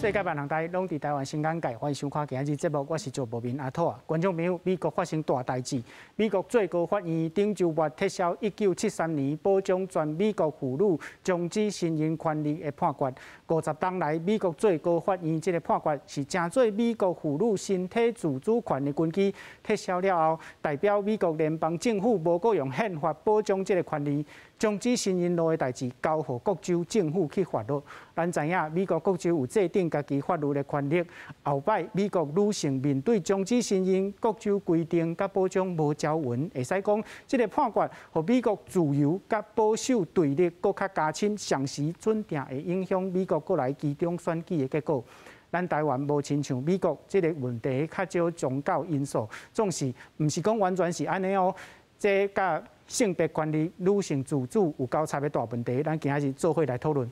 世界萬行台攏佇台灣新眼界，歡迎收看今日節目，我是趙博明阿土啊。觀眾朋友，美國發生大代誌，美國最高法院頂週末撤銷1973年保障全美國婦女終止身孕權利的判決。50冬來，美國最高法院這个判決是成做美國婦女身體自主權的根基。撤銷了後，代表美國聯邦政府無閣用憲法保障這个權利。終止身孕路的代誌交予各州政府去法律。咱知影美國各州有制定家己法律的權力。後擺美國女性面對終止身孕，各州規定佮保障無條文，會使講這个判決，予美國自由佮保守對立閣較加深，同時準定會影響美國閣來期中選舉的結果。咱台灣無親像美國這个問題較少宗教因素，總是毋是講完全是按呢哦。這佮性別權利、女性自主有交叉的大問題，咱今仔日做伙來討論。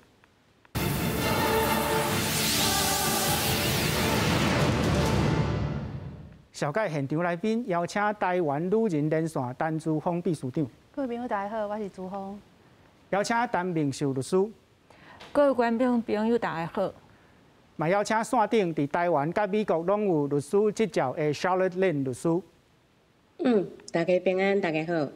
紹介現場來賓，邀請台灣女人連線陳珠峰秘書長。各位朋友大家好，我是珠峰。邀請陳明秀律師。各位觀眾朋友大家好。嘛邀請線頂佇台灣佮美國攏有律師執照的 Charlotte Lin 律師。大家平安，大家好。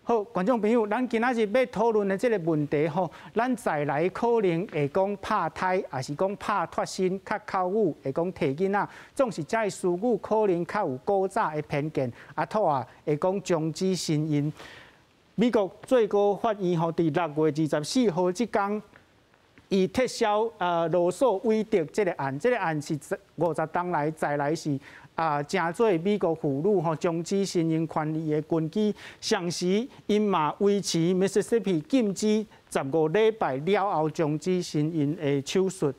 好，觀眾朋友，咱今仔日欲討論的這个問題吼，咱再來可能會講拍胎，抑是講拍脫身，較口語會講提囡仔，總是這个詞語可能較有古早的偏見。阿土啊，會講終止身孕。美國最高法院吼，佇6月24號這工，伊撤銷羅訴韋德這个案，這个案是50冬來再來是成做美國婦女吼終止身孕權利的根基，同時𪜶嘛維持 Mississippi 禁止15禮拜了後終止身孕的手術。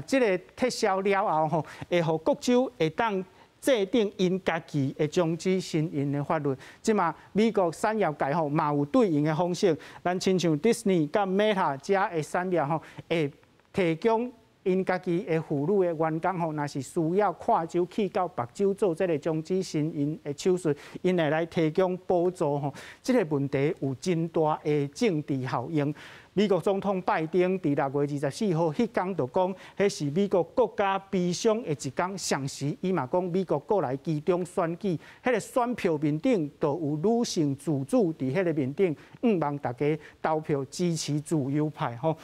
這个撤銷了後吼，會予各州會當制定𪜶家己的終止身孕的法律。這馬美國產業界吼嘛有對應的方式，咱親像 Disney 佮 Meta 遮的產業吼，會提供𪜶家己的婦女的員工吼，若是需要跨州去到別州做這个終止身孕的手術，𪜶會來提供補助吼。這个問題有真大的政治效應。美國總統拜登佇6月24號彼工就講，彼是美國國家悲傷的一工。同時，伊嘛講美國閣來期中選舉，彼个選票面頂就有女性自主佇彼个面頂，向望大家投票支持自由派吼。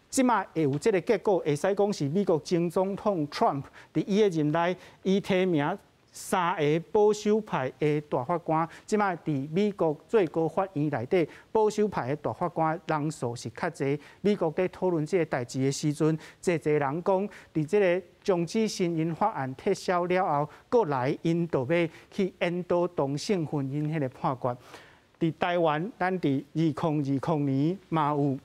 這馬會有這个結果，會使講是美國前總統 Trump 佇伊的任內，伊提名三个保守派的大法官，這馬佇美國最高法院內底保守派的大法官人數是較濟。美國佇討論這个代誌的時陣，濟濟人講，佇這个終止身孕法案撤銷了後，閣來𪜶就欲去引導同性婚姻彼个判決。佇台灣，咱佇2020年嘛有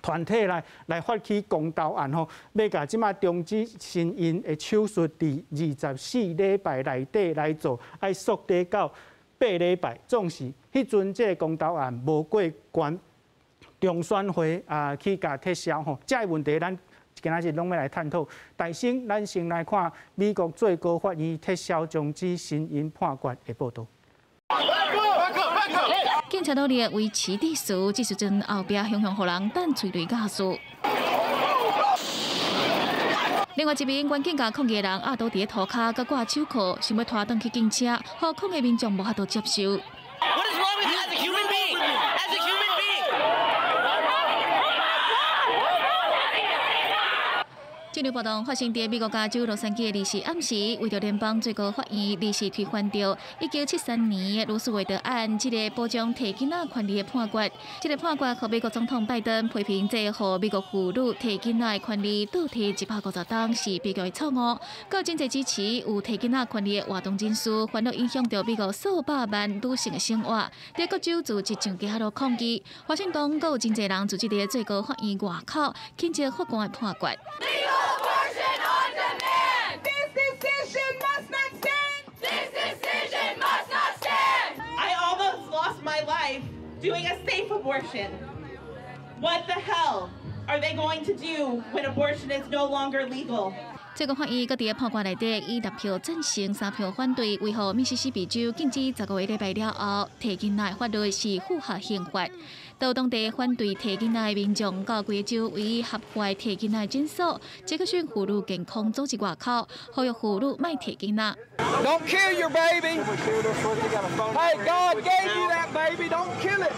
團體來發起公投案吼，欲共這馬終止身孕的手術佇24禮拜內底來做，愛縮短到8禮拜。總是彼陣這个公投案無過關，中選會啊去共撤銷吼。這个問題咱今仔日攏欲來探討。但先咱先來看美國最高法院撤銷終止身孕判決的報導。警察努力維持秩序，這時陣後壁雄雄予人彈催淚咬死。另外一邊，軍警共抗議的人壓倒佇咧塗跤，佮掛手銬，想欲拖轉去警車，予抗議民眾無法度接受。 What is wrong with you as a human being? As a human being? 這場暴動發生佇美國加州洛杉磯的二四暗時，為著聯邦最高法院臨時推翻著1973年的羅訴韋德案，這个保障提囡仔權利的判決。這个判決予美國總統拜登批評，這予美國婦女提囡仔的權利倒退150冬是悲劇的錯誤。閣有真濟支持有提囡仔權利的活動人士，煩惱影響著美國數百萬女性的生活。佇各州組織上街仔路抗議，華盛頓閣有真濟人聚集佇最高法院外口，譴責法官的判決。 Abortion on demand! This decision must not stand! This decision must not stand! I almost lost my life doing a safe abortion. What the hell are they going to do when abortion is no longer legal? 最高法院閣佇判決內底以六票贊成、三票反對，維護密西西比州禁止15個禮拜了後提囡仔的法律是符合憲法。到當地反對提囡仔的民眾到規個州唯一合法提囡仔診所——傑克遜婦女健康組織外口，呼籲婦女莫提囡仔。 Don't kill your baby. Hey, God gave you that baby. Don't kill it.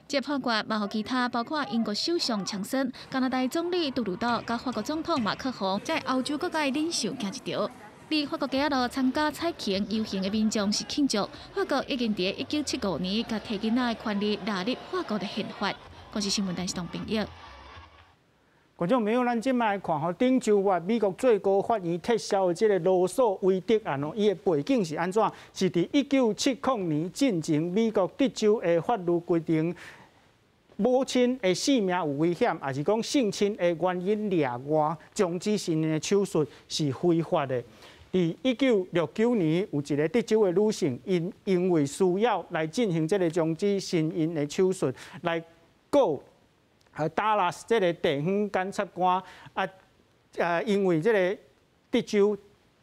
這判決嘛，予其他包括英國首相強森、加拿大總理杜魯多、佮法國總統馬克宏，在歐洲國家領袖驚一趒。佇法國街仔路參加彩旗遊行的民眾是慶祝法國已經佇1975年共提囡仔的權利納入法國的憲法。公視新聞電視東編譯。觀眾朋友，咱這擺來看吼，頂週月美國最高法院撤銷的這个羅訴韋德案哦，伊的背景是按怎？是佇1970年進前，美國德州的法律規定，母親的性命有危險，抑是講性侵的原因掠外，終止身孕的手術是非法的。佇1969年，有一个德州的女性，𪜶因為需要來進行這个終止身孕的手術，來告達拉斯這个地方檢察官啊，因為這个德州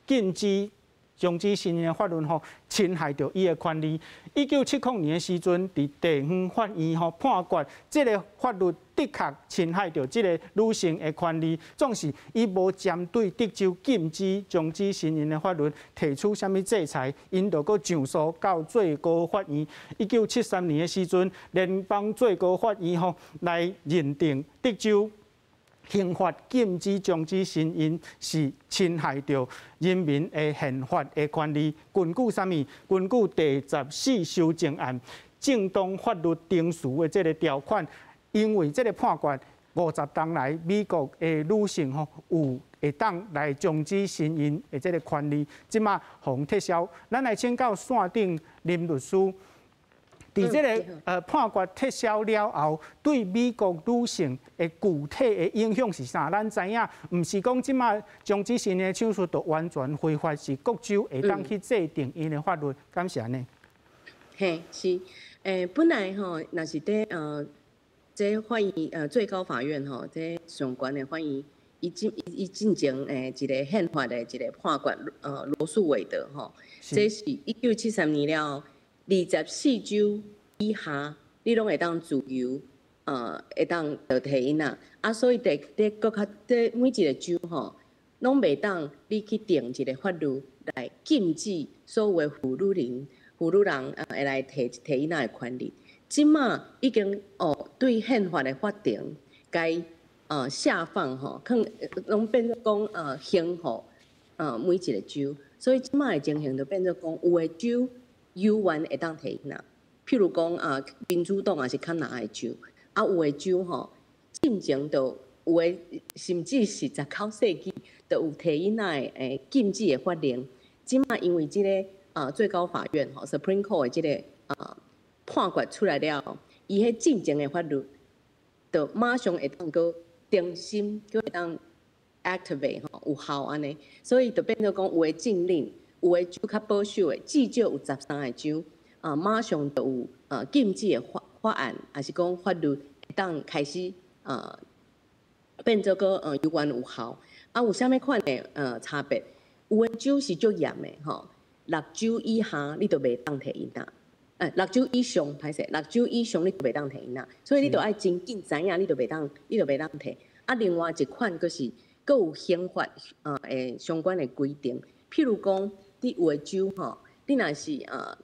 禁止終止身孕的法律吼，侵害著伊的權利。1970年的時陣，佇地方法院吼判決，這个法律的確侵害著這个女性的權利。總是伊無針對德州禁止終止身孕的法律提出啥物制裁，𪜶就閣上訴到最高法院。1973年的時陣，聯邦最高法院吼來認定德州刑法禁止終止身孕是侵害著人民的憲法的權利。根據啥物？根據第14修正案正當法律程序的這个條款，因為這个判決50冬來，美國的女性吼有會當來終止身孕的這个權利，這馬予人撤銷。咱來請教線頂林律師。佇這个判決撤銷了後，對美國女性的具體的影響是啥？咱知影，毋是講這馬終止身孕的手術就完全非法，是各州會當去制定𪜶的法律，敢是按呢？嘿，是，本來吼，若是佇這法院最高法院吼，這上懸的法院，伊進前一个憲法的一个判決，羅訴韋德吼，這是1973年了後，24周以下，你攏會當自由，會當就提囡仔。啊，所以佇佇閣較佇每一个州吼，攏袂當你去定一个法律來禁止所有的婦女人會來提提囡仔的權利。這馬已經哦，對憲法的法庭共下放吼，可能攏變做講刑予每一个州，所以這馬的情形就變做講，有的州猶原會當提囡仔，譬如講啊，民主黨也是較藍的州，啊有的州吼，進前就有的甚至是19世紀就有提囡仔的禁止的法令，這馬因為這个最高法院吼 Supreme Court 的這个判決出來了後，伊彼進前的法律，就馬上會當閣重新閣會當 activate 吼有效按呢，所以就變做講有的禁令，有的州較保守的，至少有13個州啊，馬上就有禁止的法案，抑是講法律會當開始變做閣猶原有效。啊，有啥物款的差別？有的州是足嚴的吼，六週以下你就袂當提囡仔。六週以上歹勢，六週以上你就袂當提囡仔，所以你就愛真緊知影，你就袂當提。啊，另外一款閣是閣有刑法相關的規定，譬如講，佇有的州吼，你若是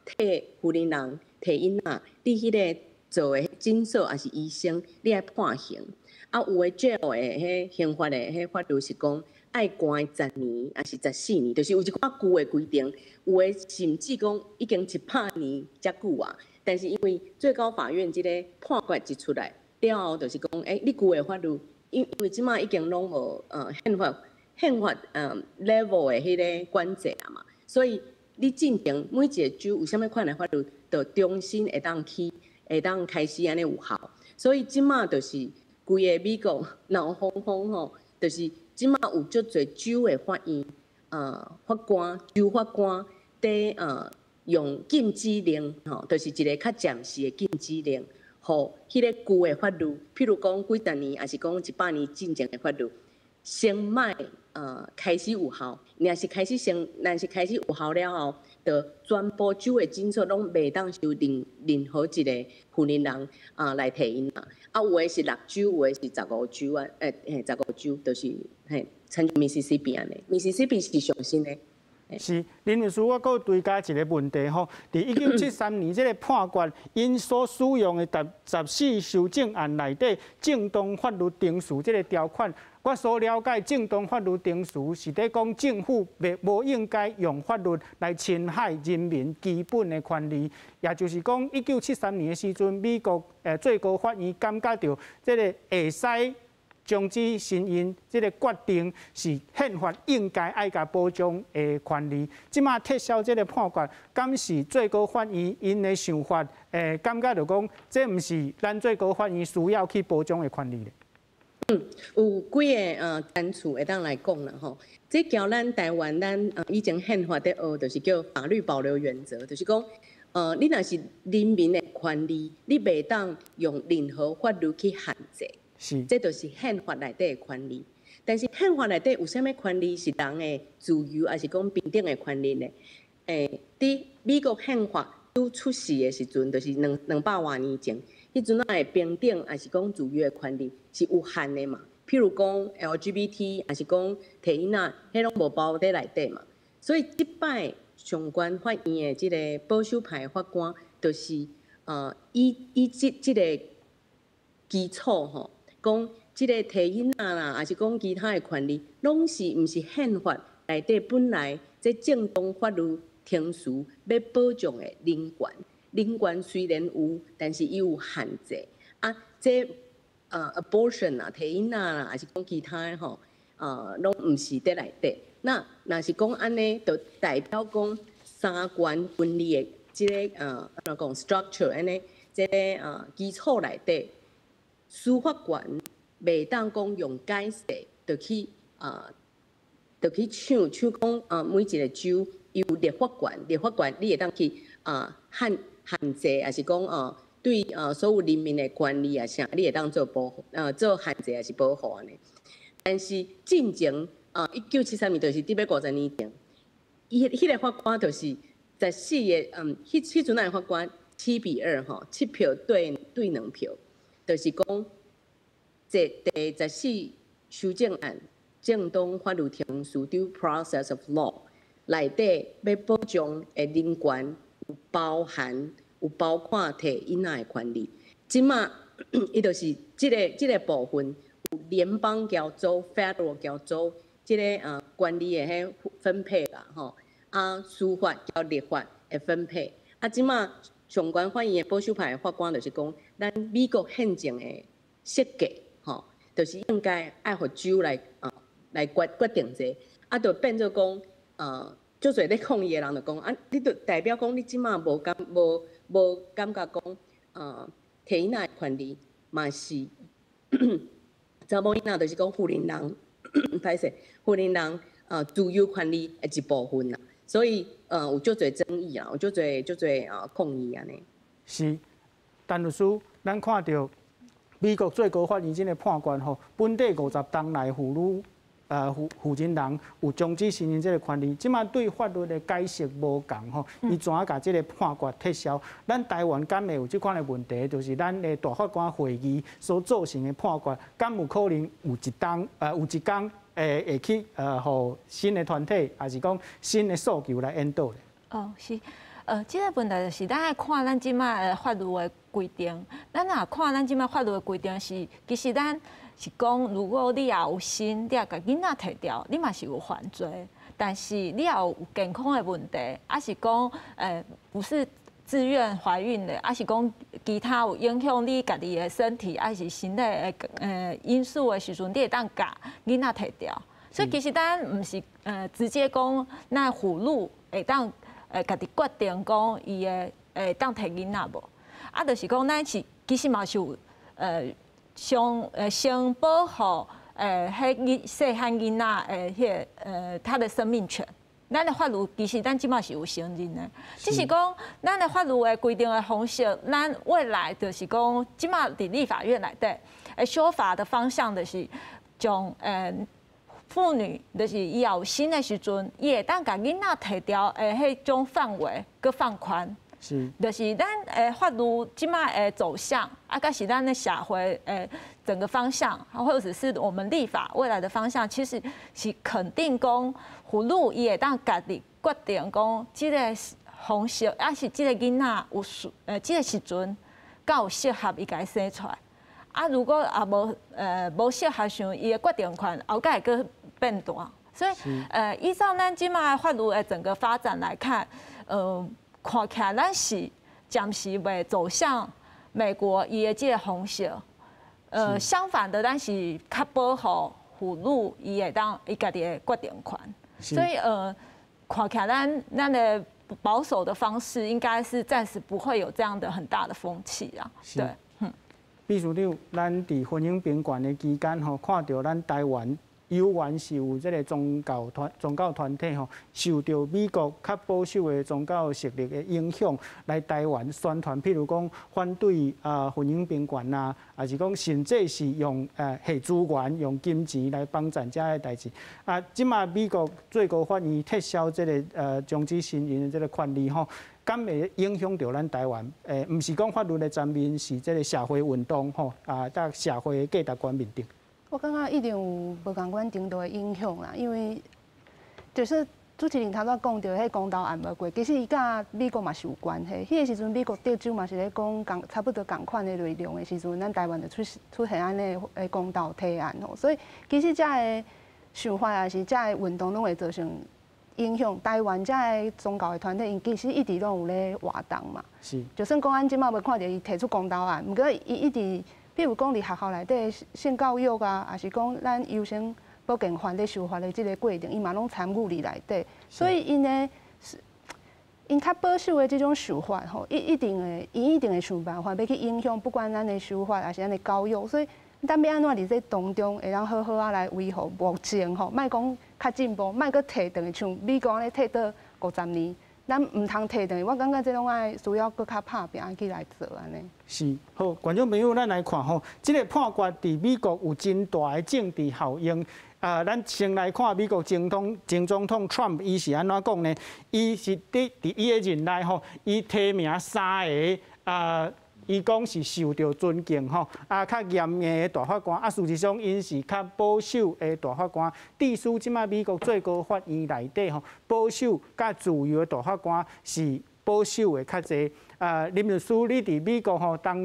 替婦人人提囡仔，你彼个做的診所抑是醫生，你愛判刑。啊，有的 jail 的彼刑法的彼法律是講愛關10年，抑是14年，就是有一寡舊的規定，有的甚至講已經100年遮久啊。但是因為最高法院這個判決一出來了後，就是講，你舊的法律，因為這馬已經攏無憲法 level 的彼个管制啊嘛，所以你進前每一个州有啥物款的法律，就重新會當去，會當開始按呢有效。所以這馬就是規个美國鬧哄哄吼，就是這馬有足濟州的法院，法官、州法官佇用禁止令吼，就是一个較暫時的禁止令，予彼个舊的法律，譬如講幾十年，抑是講100年進前的法律，先莫開始有效，若是開始先，若是開始有效了後，就全部州的診所攏袂當收任何一個婦人人啊來提囡仔。啊，有的是六週，有的是十五週啊，嘿，十五週就是嘿，親像密西西比按呢，密西西比是上新的。是林律師，我閣追加一個問題吼，佇1973年這個判決，𪜶所使用的第十四修正案內底正當法律程序這個條款，我所了解，正當法律程序是咧講政府袂無應該用法律來侵害人民基本的權利，也就是講，1973年的時陣，美國最高法院感覺著這個會使終止身孕這個決定是憲法應該愛共保障的權利。這馬撤銷這個判決，敢是最高法院𪜶的想法？感覺就講，這毋是咱最高法院需要去保障的權利咧。嗯，有幾个單詞會當來講啦吼。這交咱台灣咱以前憲法咧學，就是叫法律保留原則，就是講，你若是人民的權利，你袂當用任何法律去限制。這就是憲法內底的權利。但是憲法內底有啥物權利是人的自由，抑是講平等的權利呢？佇美國憲法拄出世的時陣，就是200外年前，彼陣仔的平等，抑是講自由的權利是有限的嘛。譬如講 LGBT，抑是講提囡仔，彼攏無包佇內底嘛。所以這擺上懸法院的這个保守派法官，就是以這個基礎吼，講這个提囡仔啦，抑是講其他的權利，攏是毋是憲法內底本來這正當法律程序欲保障的人權。人權雖然有，但是伊有限制。啊，這abortion 啊，提囡仔啦，抑是講其他的吼，攏毋是佇內底。那若是講按呢，就代表講三權分立的這个按怎講 structure 按呢，這个基礎內底，司法權袂當講用解釋，就去搶，像講每一个州有立法權，立法權你會當去限制，抑是講對所有人民的權利啊啥，你會當做保護，做限制抑是保護按呢。但是進前1973年就是佇欲50年前，伊彼个法官就是十四个，彼陣仔的法官7比2吼，7票對2票，就是講這第十四修正案正當法律程序 due process of law 內底欲保障的人權有包含有包括提囡仔的權利。這馬伊就是這个部分有聯邦交州 federal 交州這个權利的彼分配啦吼，啊司法交立法的分配。啊，這馬上懸法院的保守派的法官就是講，咱美國憲政的設計吼，就是應該愛予州來決定這個，啊，就變做講，足濟咧抗議的人就講，啊，你就代表講你這馬無感覺講，提囡仔的權利嘛是查某囡仔，就是講婦人人，歹勢，婦人人自由權利的一部分啦，所以有足濟爭議啊，有足濟抗議按呢。是，陳律師，咱看著美國最高法院這个判決吼，本底50冬內婦女婦人有終止身孕這个權利，這馬對法律的解釋無仝吼，伊怎啊共這个判決撤銷？咱台灣敢會有這款的問題？就是咱的大法官會議所造成的判決，敢有可能有一工會去予新的團體，抑是講新的訴求來引導咧？哦，是。這个問題就是咱愛看咱這馬的法律的規定。咱若看咱這馬法律的規定是，其實咱是講，如果你也有心，你也共囡仔提掉，你嘛是有犯罪。但是你也有健康的問題，抑是講，不是自願懷孕的，抑是講其他有影響你家己的身體，抑是心理的因素的時陣，你會當共囡仔提掉。所以其實咱毋是直接講，咱婦女會當家己決定講伊的會當提囡仔無？啊，就是講咱是其實嘛是有先保護彼囡細漢囡仔的彼个他的生命權。咱的法律其實咱這馬是有承認的，只是講咱的法律的規定的方式，咱未來就是講這馬佇立法院內底，修法的方向就是將婦女就是伊有身的時陣，伊會當共囡仔提掉的彼種範圍閣放寬。就是咱法律這擺的走向，啊，佮是咱的社會整個方向，或者是我們立法未來的方向，其實是肯定講婦女伊會當家己決定講，這個方式，抑是這個囡仔有需，這個時陣敢有適合伊共伊生出來。啊，如果也無適合想，伊的決定權後蓋會閣變大。所以，依照咱這擺法律的整個發展來看，看起來咱是暫時袂走向美國伊的這個方式。相反的，咱是較保護婦女伊會當伊家己的決定權。所以，看起來咱的保守的方式，應該是暫時不會有這樣的很大的風氣啊。對。秘書長，咱佇婚姻平權的期間吼，看著咱台灣猶原是有這個宗教團體吼，受著美國較保守的宗教勢力的影響，來台灣宣傳，譬如講反對啊婚姻平權啊，抑是講甚至是用下資源、用金錢來幫贊這个代誌。啊，這馬美國最高法院撤銷這个終止身孕的這个權利吼，敢會影響著咱台灣？毋是講法律的層面，是這個社會運動吼啊，佮社會的價值觀面頂。我感覺一定有無仝款程度的影響啦，因為就是主持人頭拄講著彼公投案無過，其實伊佮美國嘛是有關係。彼個時陣美國德州嘛是咧講仝差不多仝款的內容的時陣，咱台灣就出現按呢的公投提案吼，所以其實遮个想法抑是遮个運動攏會造成影響。台灣遮个宗教的團體，𪜶其實一直攏有咧活動嘛。就算講咱這馬無看著伊提出公投案，毋過伊一直，比如講佇學校內底性教育啊，抑是講咱優生保健法咧修法的這个過程，伊嘛攏參與佇內底。所以𪜶的，𪜶較保守的這種想法吼，伊一定會，伊一定會想辦法欲去影響，不管咱的修法，抑是咱的教育。所以咱欲按怎佇這當中會當好好仔來維護目前吼，莫講較進步，莫閣退轉去像美國按呢退倒50年，咱毋通退轉去。我感覺這攏愛需要閣較拍拚起來做按呢。是，好，觀眾朋友，咱來看吼，這个判決佇美國有真大的政治效應。啊，咱先來看美國前總統 Trump，伊是按怎講呢？伊是佇伊的任內吼，伊提名三个啊，伊講是受著尊敬吼，啊，較嚴硬的大法官，啊，事實上𪜶是較保守的大法官。致使這擺美國最高法院內底吼，保守佮自由的大法官是保守的較濟。啊，林律師，你佇美國吼，當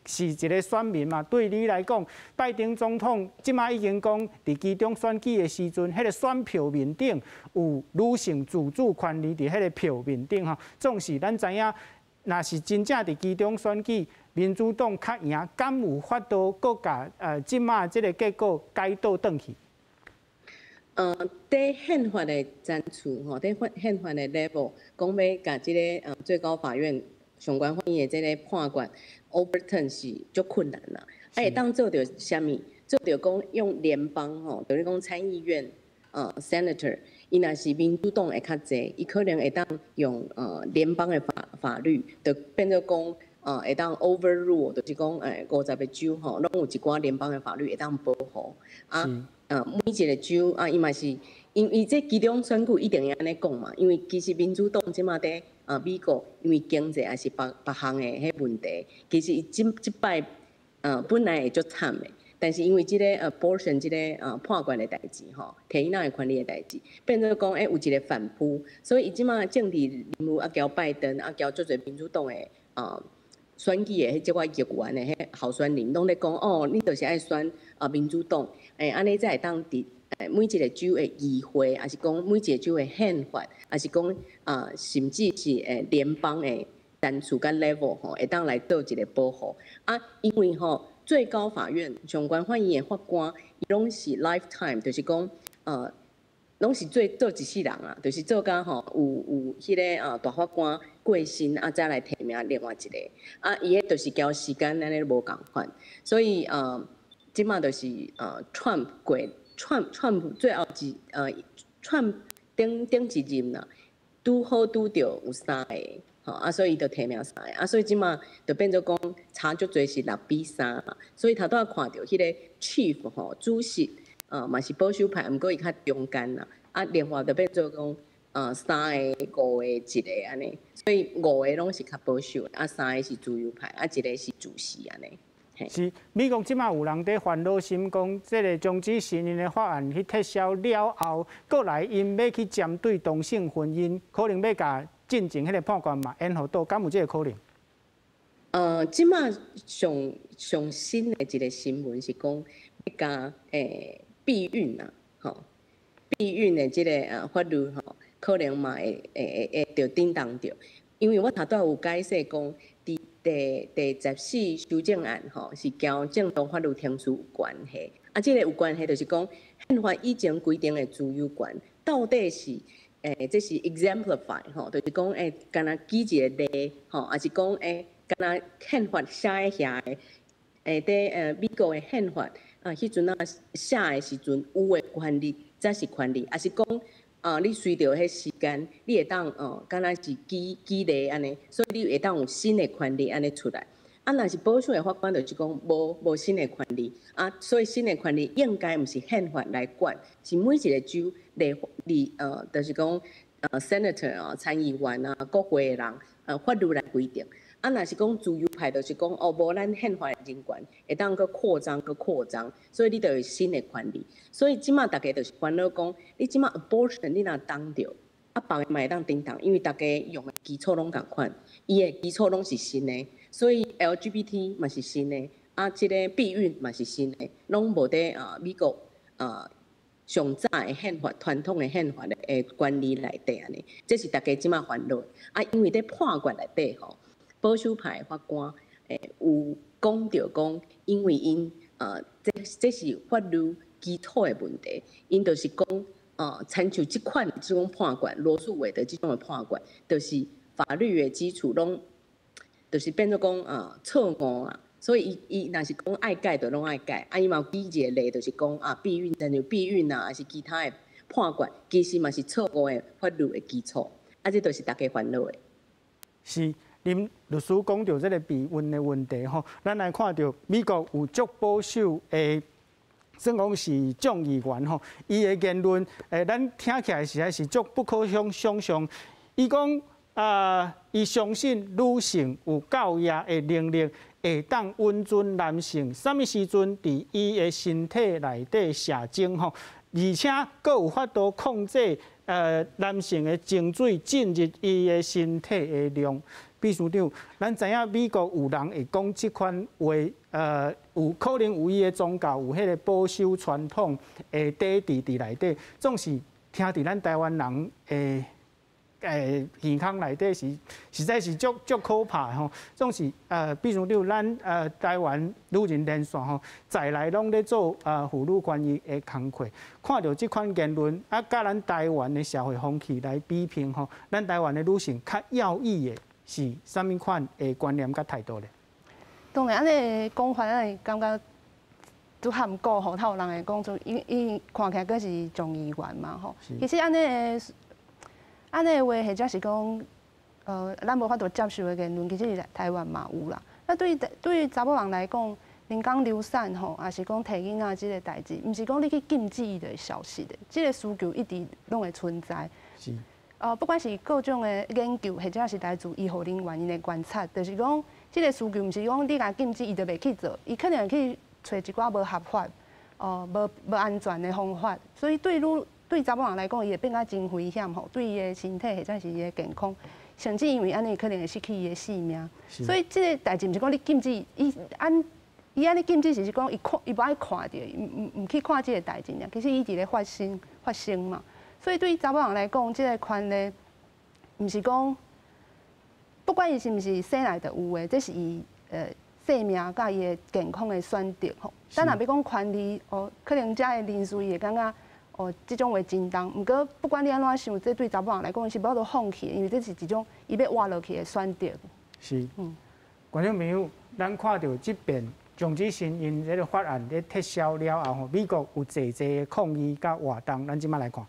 是一个選民嘛，對你來講，拜登總統這擺已經講，佇期中選舉的時陣，彼个選票面頂有女性自主權利佇彼个票面頂吼，總是咱知影，若是真正佇期中選舉，民主黨較贏，敢有法度閣共這擺這个結果改倒轉去？佇憲法的層次吼，佇法憲法的 level，講欲共這个最高法院上懸法院的這个判決 overturn 是足困難啦。啊，會當做著啥物？做著講用聯邦吼，就是講參議院senator，伊若是民主黨會較濟，伊可能會當用聯邦的法律，就變做講會當 overrule，就是講50個州吼，攏有一寡聯邦的法律會當保護啊。每一個州啊，伊嘛是，因為這期中選舉一定會按呢講嘛，因為其實民主黨這馬佇美國，因為經濟抑是別別項的彼問題，其實伊這這擺本來會足慘的，但是因為這個 abortion 這個判決的代誌吼，提囡仔的權利的代誌，變做講有一個反撲，所以伊這馬政治人物啊，交拜登啊，交足濟民主黨的選舉的彼這寡議員的彼候選人，攏咧講哦，你就是愛選啊民主黨，按呢才會當佇每一個州的議會，抑是講每一個州的憲法，抑是講啊，甚至是聯邦的層次佮 level 吼，會當來做一個保護啊。因為吼最高法院上懸法院的法官，伊攏是 lifetime，就是講攏是做做一世人啊，就是做甲吼有彼个啊大法官過身啊，才來提名另外一個啊，伊彼就是交時間按呢無仝款，所以這馬就是Trump 過 Trump 最後一Trump 頂頂一任啦，拄好拄著有三個，吼啊，所以伊就提名三個啊，所以這馬就變做講差足濟是6比3嘛，所以頭拄仔看著彼个 chief 吼主席。嘛是保守派，毋過伊較中間啦。啊，另外就變做講，三个、五个、一个按呢，所以五个攏是較保守，啊，三个是自由派，啊，一个是自治按呢。是美國這馬有人佇煩惱心講，這个終止身孕的法案去撤銷了後，閣來𪜶欲去針對同性婚姻，可能欲共進前彼个判決嘛延予倒，敢有這个可能？這馬上上新的一个新聞是講，欲共避孕啊，吼，避孕的這个法律吼，可能嘛會著振動著，因為我頭拄仔有解釋講，佇第14修正案吼，是佮正當法律程序有關係。啊，這个有關係就是講，憲法以前規定的自由權，到底是這是 exemplify 吼，就是講敢若舉一个例吼，抑是講敢若憲法寫佇遐的，佇美國的憲法啊，彼陣仔寫的時陣有的權利才是權利，抑是講啊，你隨著彼時間，你會當哦，敢若是舉舉例按呢，所以你會當有新的權利按呢出來。啊，若是保守的法官就是講無新的權利啊，所以新的權利應該毋是憲法來管，是每一个州立立就是講senator 啊、參議員啊、國會的人法律來規定。啊，若是講自由派，就是講哦，無咱憲法的人權會當閣擴張、閣擴張，所以你就有新的權利。所以這馬逐家就是煩惱講，你這馬 abortion 你若擋著，啊，別个嘛會當頂擋，因為逐家用的基礎攏仝款，伊的基礎攏是新的，所以 LGBT 嘛是新的，啊，這个避孕嘛是新的，攏無佇啊美國啊上早的憲法、傳統的憲法的權利內底按呢，這是逐家這馬煩惱。啊，因為佇判決內底吼，保守派的法官有講著講，因為𪜶這是法律基礎的問題，𪜶就是講，親像這款這種判決，羅訴韋德這種的判決，就是法律的基礎攏，就是變做講錯誤啊，所以伊若是講愛改就攏愛改，啊伊嘛有舉一個例，就是講啊避孕，親像避孕啊，抑是其他的判決，其實嘛是錯誤的法律的基礎，啊這就是逐家煩惱的。是。林律師講著這个避孕的問題吼，咱來看著美國有足保守的，算講是眾議員吼，伊的言論，咱聽起來實在是足不可想像。伊講啊，伊相信女性有教養的能力，會當允准男性啥物時陣佇伊的身體內底射精吼，而且閣有法度控制男性的精水進入伊的身體的量。秘書長，咱知影美國有人會講這款話，有可能有伊的宗教，有彼个保守傳統的底佇佇內底，總是聽佇咱台灣人的耳孔內底是實在是足足可怕的吼。總是秘書長，咱台灣女人連線吼，在來攏咧做婦女權益的工課，看著這款言論，啊，佮咱台灣的社會風氣來比拼吼，咱台灣的女性較要意的是啥物款的觀念佮態度咧？當然，按呢講法，咱會感覺拄含糊吼，透人會講出，伊看起來閣是眾議員嘛吼。其實按呢按呢話，或者是講，咱無法度接受的言論，其實台灣嘛有啦。那對於查某人來講，人工流產吼，抑是講提囡仔這个代誌，毋是講你去禁止伊就會消失的，這个需求一直攏會存在。不管是各種的研究，或者是來自醫護人員𪜶的觀察，就是講，這个需求毋是講你共禁止，伊就袂去做，伊可能會去揣一寡無合法、哦無安全的方法。所以對查某人來講，伊會變甲真危險吼，對伊的身體或者是伊的健康，甚至因為按呢可能會失去伊的性命。所以這个代誌毋是講你禁止伊按伊按呢禁止，是講伊看伊無愛看著，毋去看這个代誌爾。其實伊佇咧發生嘛。所以對查某人來講，這个權利毋是講，不管伊是毋是生來就有的，這是伊生命佮伊的健康的選擇吼。咱若欲講權利哦，可能遮的人士伊會感覺哦，這種話真重。毋過不管你按怎想，這對查某人來講是無法度放棄的，因為這是一種伊欲活落去的選擇。是，觀眾朋友，咱看著這遍終止身孕這个法案咧撤銷了後，吼，美國有濟濟的抗議佮活動，咱這馬來看。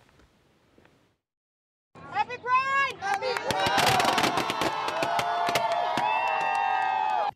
Happy Pride! Happy Pride!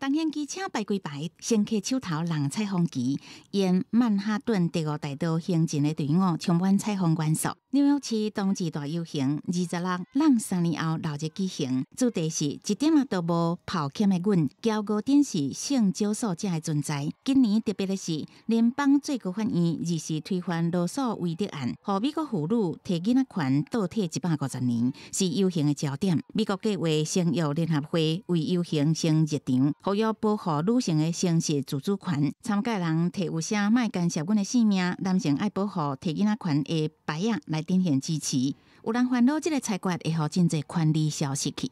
重型機車排規排，乘客手頭挵彩虹旗，沿曼哈頓第五大道行進的隊伍充滿彩虹元素。紐約市同志大遊行26 3年後鬧熱舉行，主題是一點仔都無抱歉的阮，驕傲展示性少數者的存在。今年特別的是，聯邦最高法院二四推翻羅訴韋德案，予美國婦女提囡仔權倒退150年，是遊行的焦點。美國計劃生育聯合會為遊行先入場，呼籲保護女性的生殖自主權。參加人提有寫莫干涉阮的性命，男性愛保護提囡仔權的牌仔來展現支持。有人煩惱這个裁決會予真濟權利消失去。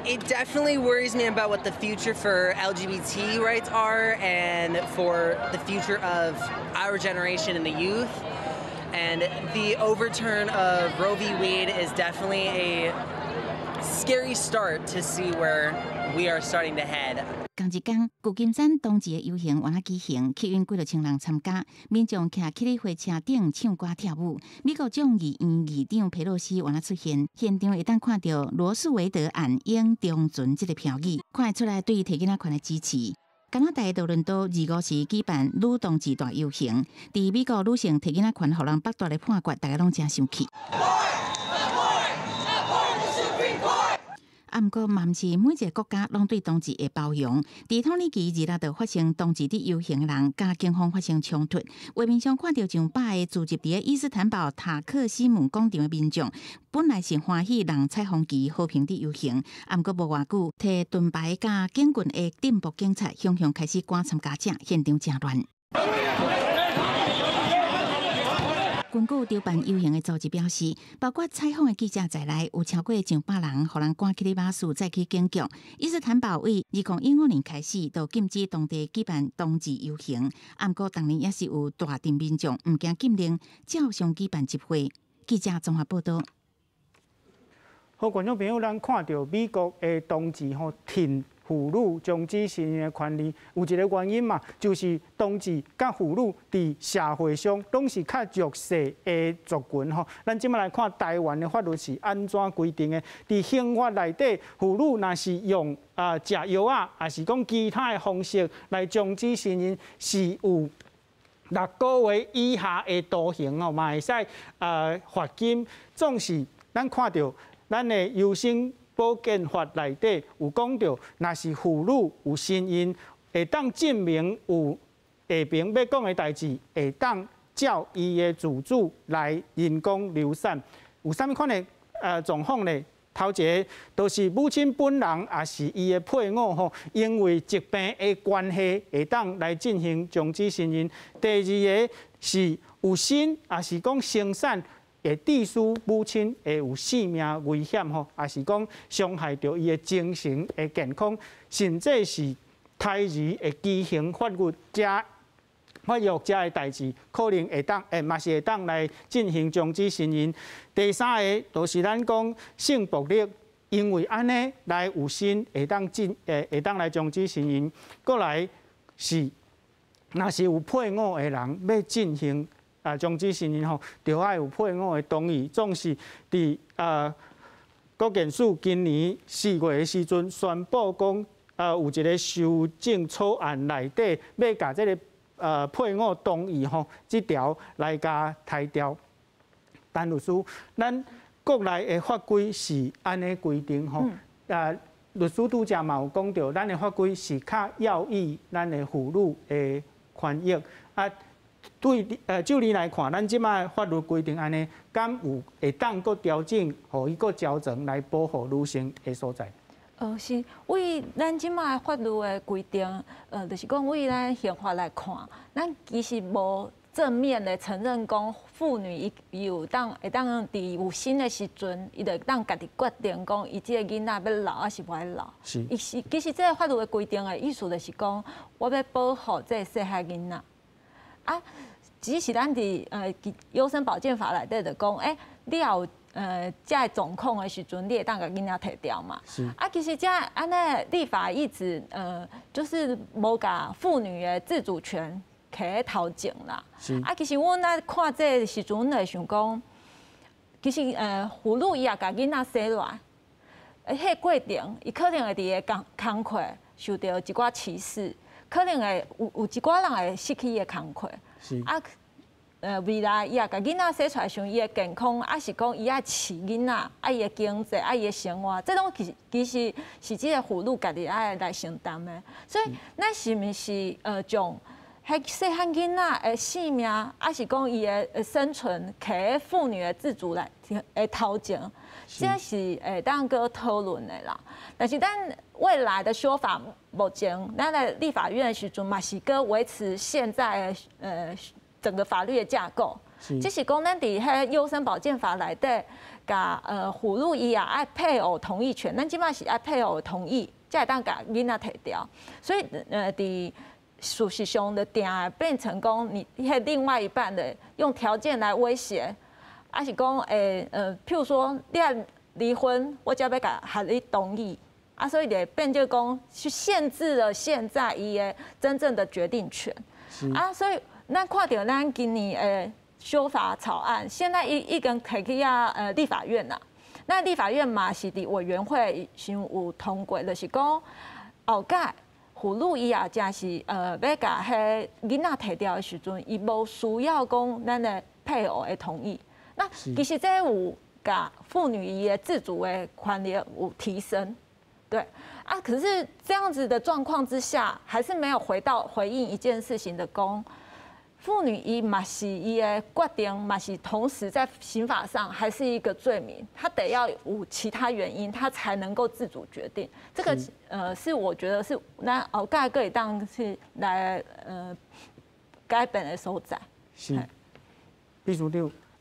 It definitely worries me about what the future for LGBT rights are and for the future of our generation and the youth. And the overturn of Roe v. Wade is definitely a scary start to see where we are starting to head. 仝一工，舊金山同志的遊行猶若舉行，吸引幾若千人參加。民眾徛起咧貨車頂唱歌跳舞。美國眾議院議長佩洛西猶若出現，現場會當看著羅訴韋德案應長存這个標語，看會出來對提囡仔權的支持。加拿大多倫多25時舉辦女同志大遊行，佇美國女性提囡仔權予人剝奪的判決，大家攏誠生氣。啊，毋過嘛毋是每一个國家攏對同志會包容。佇土耳其26就發生同志佇遊行的人佮警方發生衝突，畫面上看著上百个聚集佇伊斯坦堡塔克西姆廣場的民眾，本來是歡喜挵彩虹旗和平佇遊行，啊，毋過無偌久，提盾牌佮警棍的進步警察雄雄開始趕參加者，現場誠亂。根據籌辦遊行的組織表示，包括採訪的記者在內，有超過上百人，予人趕去咧馬術，載去警局。伊斯坦堡為2015年開始，就禁止當地舉辦同志遊行，啊，毋過當年也是有大陣民眾毋驚禁令，照常舉辦集會。記者綜合報導。好，觀眾朋友，咱看著美國的同志吼，挺婦女終止身孕的權利，有一个原因嘛，就是同志佮婦女佇社會上攏是較弱勢的族群吼。咱這擺來看台灣的法律是按怎規定的？佇刑法內底，婦女若是用食藥仔，抑是講其他的方式來終止身孕，是有6個月以下的徒刑哦，嘛會使罰金。總是咱看著咱的優生保健法內底有講著，若是婦女有身孕，會當證明有下邊欲講的代誌，會當照伊的自主來人工流產。有啥物款的狀況呢？頭一个就是母親本人，抑是伊的配偶吼，因為疾病的關係，會當來進行終止身孕。第二个是有身，抑是講生產會致使母親會有性命危險吼，抑是講傷害著伊的精神的健康，甚至是胎兒的畸形發育遮發育遮的代誌，可能會當嘛是會當來進行終止身孕。第三个就是咱講性暴力，因為按呢來有身會當進會當來終止身孕。閣來是，若是有配偶的人欲進行終止身孕吼，著愛有配偶的同意。總是佇國健署今年4月的時陣宣布講，有一个修正草案內底欲共這个配偶同意吼，這條來共刣掉。陳律師，咱國內的法規是按呢規定吼，律師拄才嘛有講著，咱的法規是較要意咱的婦女的權益啊。對，就你來看，咱這擺法律規定按呢，敢有會當閣調整，予伊閣調整來保護女性的所在？是為咱這擺法律的規定，就是講為咱刑法來看，咱其實無正面的承認講婦女伊伊有當會當佇有身的時陣，伊就會當家己決定講，伊這个囡仔欲留抑是無愛留。伊是其實這个法律的規定的意思就是講，我欲保護這个細漢囡仔。啊，只是咱佇優生保健法內底就講，你若有這个狀況的時陣，你會當共囡仔提掉嘛？啊，其實這按呢立法一直就是無共婦女的自主權揢佇頭前啦。啊，其實阮咧看這个時陣，阮會想講，其實婦女伊也共囡仔生落來，彼个過程，伊可能會佇个工課受著一寡歧視，可能會有一寡人會失去伊的工課。啊，未來伊若共囡仔生出來時陣，伊的健康，抑是講伊愛飼囡仔，啊，伊的經濟，啊，伊的生活，這攏其實是這个婦女家己愛來承擔的。所以，咱是毋是將彼細漢囡仔的性命，抑是講伊的生存，徛佇婦女的自主來的頭前，這是會當閣討論的啦。但是咱未來的修法，目前咱的立法院的時陣嘛是閣維持現在的整個法律的架構，只是講咱佇彼優生保健法內底，共婦女伊也愛配偶同意權，咱這擺是愛配偶同意，才會當共囡仔提掉。所以佇事實上的定變成講你彼另外一半的用條件來威脅，抑是講譬如說你愛離婚，我才欲共予你同意，啊，所以就變做講去限制了現在伊的真正的決定權，啊，所以。咱看著咱今年的修法草案，現在已經提去啊立法院啦。那立法院嘛是佇委員會先有通過，就是講後蓋婦女伊也誠是欲共彼囡仔提掉的時陣，伊無需要講咱的配偶的同意。那其實這有共婦女伊的自主的權利有提升，對啊。可是這樣子的狀況之下，還是沒有回到回應一件事情的講。婦女伊嘛是伊的決定，嘛是同時在刑法上還是一個罪名，她得要有其他原因，她才能夠自主決定。這個是我覺得是咱後蓋閣會當去來改變的所在。是，秘書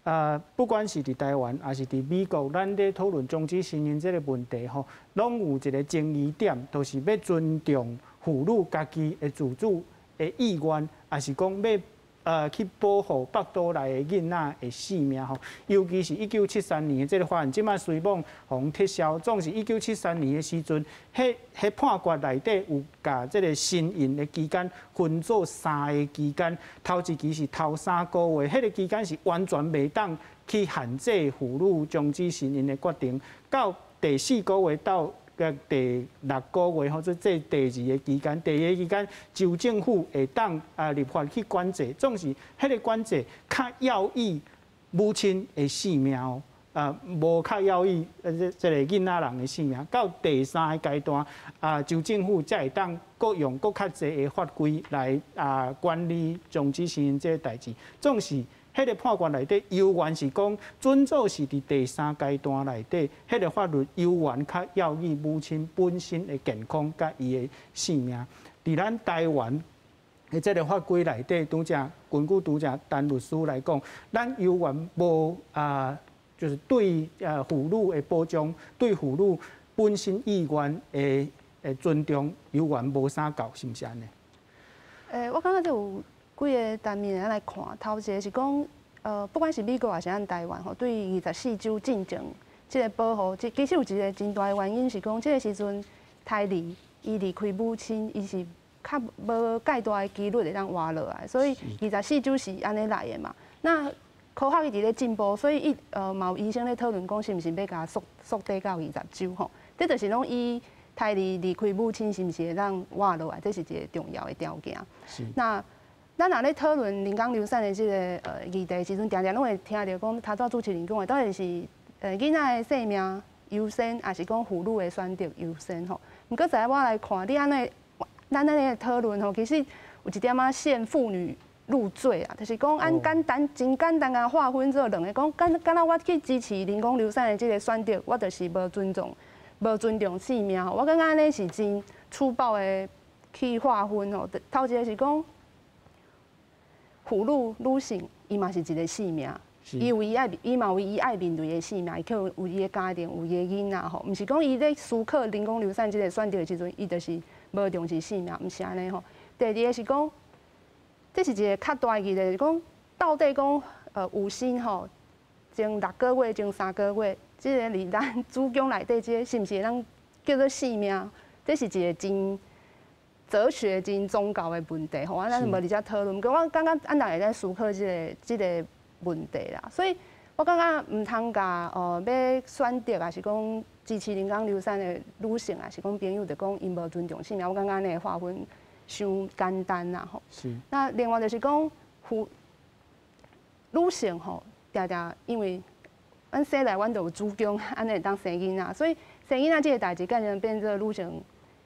長，不管是佇台灣，抑是佇美國，咱咧討論終止身孕這個問題吼，攏有一個爭議點，就是欲尊重婦女家己的自主的意願，抑是講欲去保護腹肚內的囡仔的性命吼，尤其是1973年的這个法案，這擺雖罔予撤銷，總是1973年的時陣，彼判決內底有共這个身孕的期間分做三个期間，頭一期是頭3個月，彼个期間是完全袂當去限制婦女終止身孕的決定，到第四個月到第六個月，或者這第二个期間，第二个期間，州政府會當立法去管制，總是彼个管制較要意母親的性命哦，無較要意這個囡仔人的性命。到第三个階段，州政府才會當閣用閣較濟的法規來管理終止身孕這个代誌，總是。彼个判決內底，猶原是講準做是佇第三階段內底，彼个法律猶原較要意母親本身的健康佮伊的性命。佇咱台灣的這个法規內底，拄才根據拄才陳律師來講，咱猶原無啊，就是對婦女的保障，對婦女本身意願的尊重，猶原無啥夠，是毋是按呢？我感覺這有幾个層面來看，頭一个是講，不管是美國抑是咱台灣吼，對24週進前這个保護，這其實有一个真大的原因是講，這个時陣胎兒伊離開母親，伊是較無蓋大的幾率會當活落來，所以二十四週是按呢來的嘛。那科學一直咧進步，所以伊嘛有醫生咧討論講，是毋是欲共縮短到20週吼？這就是攏以胎兒離開母親是毋是會當活落來，這是一个重要的條件。那咱若咧討論人工流產的這个議題的時陣，定定攏會聽著講，頭拄主持人講的，到底是囡仔的性命優先，抑是講婦女的選擇優先吼？毋過在我來看，你按呢，咱按呢討論吼，其實有一點仔陷婦女入罪啊，就是講按簡單、真簡單共劃分做兩个，講敢若我去支持人工流產的這个選擇，我就是無尊重性命吼。我感覺按呢是真粗暴的去劃分吼。頭一个是講，婦女女性，伊嘛是一个生命，伊嘛有伊愛面對的生命，伊可能有伊的家庭，有伊的囡仔吼，毋是講伊咧思考人工流產這个選擇的時陣，伊就是無重視性命，毋是按呢吼。第二个是講，這是一个較大的議題，是講到底講有身吼，前六個月、前3個月，這个佇咱子宮內底這个是毋是會當叫做性命？這是一个真哲學、真宗教的問題吼，咱無佇遮討論。毋過我感覺咱大家會使思考這个問題啦，所以我感覺毋通共欲選擇，抑是講支持人工流產的女性啊，是講朋友就講𪜶無尊重性命，我感覺按呢劃分傷簡單啦吼。那另外就是講，婦女性吼，定定因為阮生來阮就有子宮，按呢會當生囡仔，所以生囡仔這個代誌，變成變做女性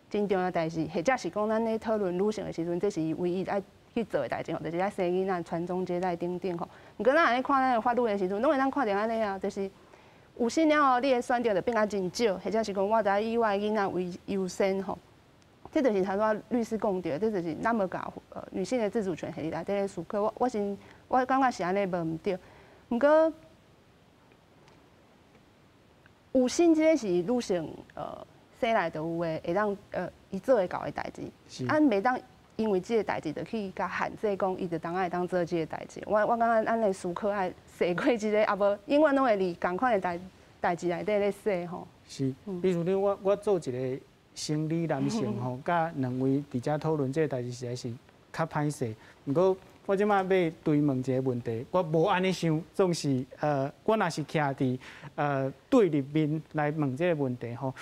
真重要代誌，或者是講咱咧討論女性的時陣，這是唯一愛去做的代誌吼，就是愛生囡仔、傳宗接代等等吼。毋過咱按呢看咱的法律的時陣，攏會當看著按呢啊，就是有身了後，你的選擇就變甲真少，或者是講我著愛以我的囡仔為優先吼。這就是頭拄律師講著，這就是咱無共女性的自主權佇內底咧思考。我感覺是按呢無毋對，毋過有身這個是女性生來就有的，會當伊做會到的代誌。啊，袂當因為這個代誌就去共限制講，伊就當愛當做這個代誌。我感覺按呢思考愛細過這個，啊無永遠攏會佇仝款的代誌內底咧說吼。是，比如你我做一個生理男性吼，佮兩位佇遮討論這個代誌，實在是較歹勢。毋過我這擺欲追問一個問題，我無按呢想，總是我若是徛佇對立面來問這個問題吼，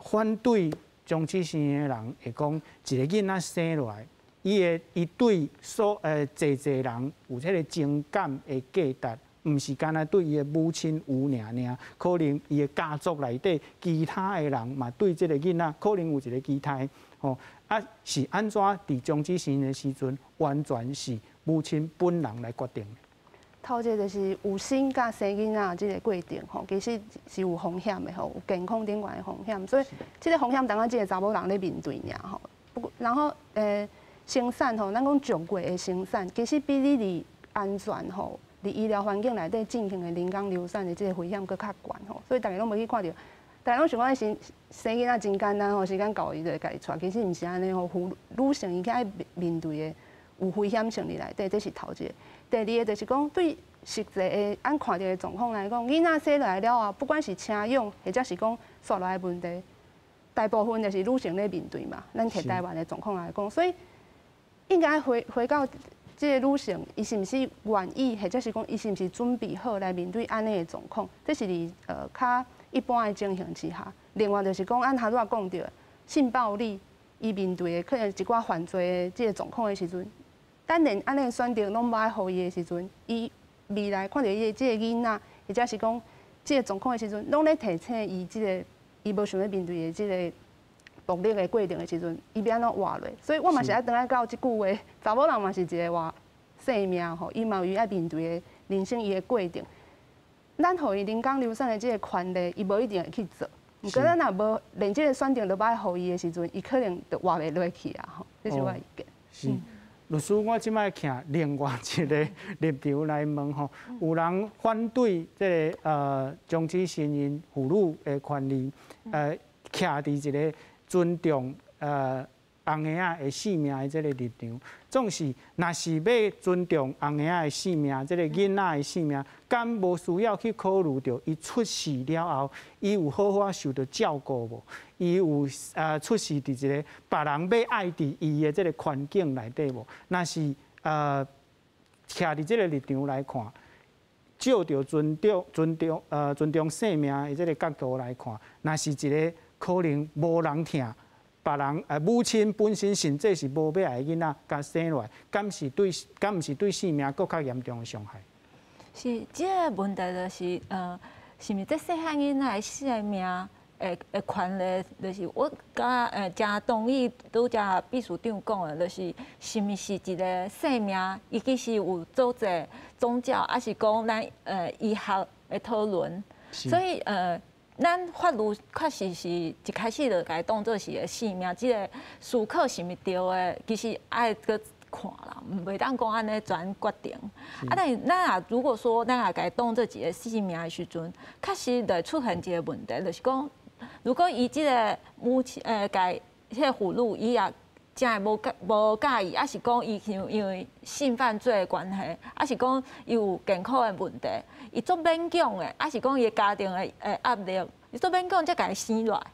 反對終止身孕的人會講，一個囡仔生落來，伊對所濟濟人有這個情感的價值，毋是干焦對伊的母親有爾爾，可能伊的家族內底其他的人嘛對這個囡仔可能有一個期待，吼啊是按怎佇終止身孕的時陣，完全是母親本人來決定。頭一個就是有身佮生囡仔這個過程吼，其實是有風險的吼，有健康頂懸的風險，所以這個風險單單這個查某人咧面對爾吼。不過，然後生產吼，咱講足月的生產，其實比你佇安全吼，佇醫療環境內底進行的人工流產的這個危險閣較懸吼。所以大家攏無去看著，大家攏想講生生囡仔真簡單吼，時間到伊就會家己帶，其實毋是按呢吼。婦女性伊較愛面對的有危險性佇內底，這是頭一個。第二個就是講，對實際的按看著的狀況來講，囡仔生落來了後，不管是請養或者是講紲落來的問題，大部分就是女性咧面對嘛。咱摕台灣的狀況來講，所以應該回回到這個女性，伊是毋是願意，或者是講伊是毋是準備好來面對按呢的狀況？這是佇較一般的情形之下。另外就是講，按頭拄仔講著性暴力，伊面對的可能一寡犯罪的這個狀況的時陣，咱連按呢選擇攏無愛予伊的時陣，伊未來看著伊的這個囡仔，或者是講這個狀況的時陣，攏咧提醒伊這個伊無想欲面對的這個暴力的過程的時陣，伊欲按怎活落？所以我嘛是愛轉來到這句話，查某人嘛是一個活生命吼，伊嘛有伊愛面對的人生伊的過程。咱予伊人工流產的這個權利，伊無一定會去做。毋過咱若無連這個選擇都無愛予伊的時陣，伊可能就活袂落去啊！吼，這是我的意見。是，律師，我這擺徛另外一個立場來問吼，有人反對這個終止身孕婦女的權利，徛佇一個尊重紅嬰仔的性命的這個立場，總是若是欲尊重紅嬰仔的性命，這個囡仔的性命，敢無需要去考慮著伊出世了後，伊有好好受著照顧無？伊有出世佇一個別人欲愛佇伊的這個環境內底無？若是徛佇這個立場來看，照著尊重生命的這個角度來看，若是一個可能無人疼。別人母親本身甚至是無欲愛的囡仔，共生落來，敢毋是對性命閣較嚴重的傷害？是，這個問題就是，是毋是這細漢囡仔的生命的權利，就是我敢誠同意拄才秘書長講的，就是是毋是一個生命，伊其實有做者宗教，抑是講咱醫學的討論，所以咱法律確實是一開始就共伊當做是個生命，這個思考是毋是對的，其實愛閣看啦，毋袂當講按呢全決定。啊，但是咱若如果說咱若共伊當做一個生命的時陣，確實就會出現一個問題，就是講，如果伊這個母親共彼個婦女，伊也真會無佮意，抑是講伊因為性犯罪的關係，抑是講伊有健康的問題，伊足勉強的，抑是講伊的家庭的壓力，伊足勉強才共伊生落來。